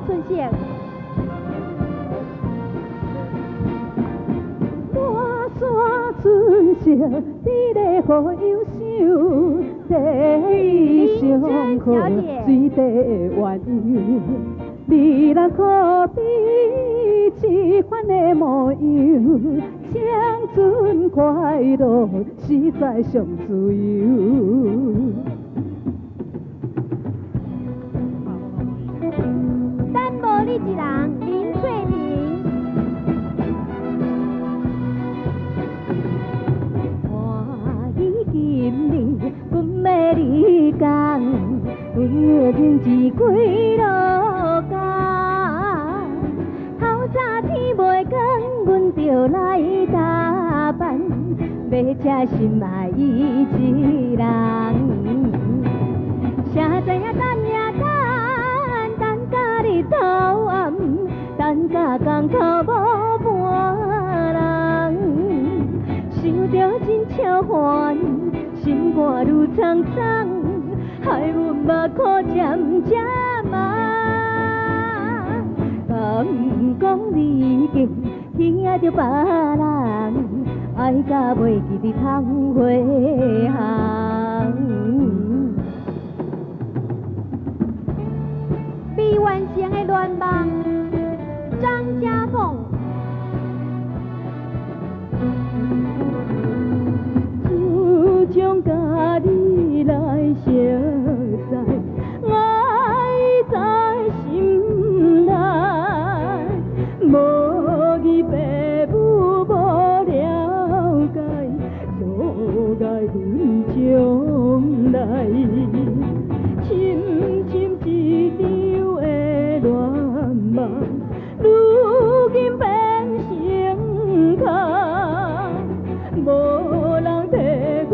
春色。满山春色，伫咧予忧想，第一上好水底鸳鸯。你若可比这款的模样，青春快乐实在上自由。等无你一人，林翠萍。欢喜今日，阮欲离工，阮忍一几落工。透早天袂光，阮就来搭班，欲接心爱伊一人。谁知影等呀等，等到日头暗，等到工口无半人，想著真超烦，心肝愈苍苍，害阮目眶渐渐茫。敢讲你已经疼著别人，爱甲袂记得窗花红。未完成的愿望，张家凤。自从佮你来熟似，爱在心内，无义父母无了解，阻碍阮将来。深深一场的恋梦，如今变成空，无人替阮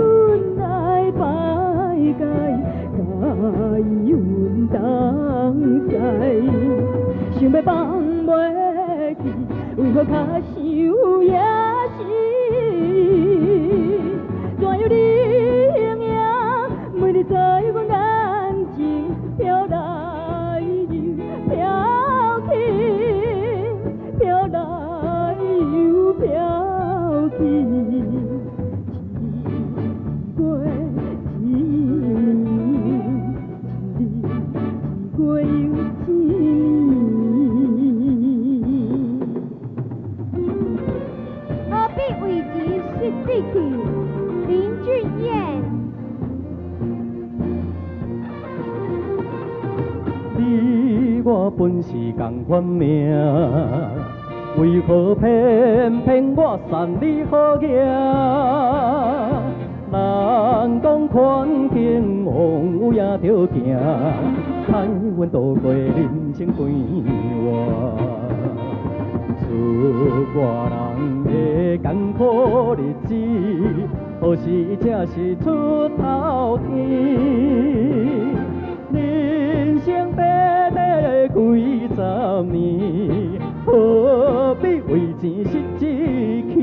来排解，共阮同在，想欲放袂记，为何较伤也是？怎样你形影，每日在阮眼前飘来又飘去，飘来又飘去。一过一年，一日一过又一年。何必为钱失志气？林俊彦。你我本是仝款命，為何偏偏我送你好行？人講環境王有影著行，歹阮渡過人生變活。出外人的艱苦日子，何時才是出頭天？人生短短幾十年，何必為錢失志氣？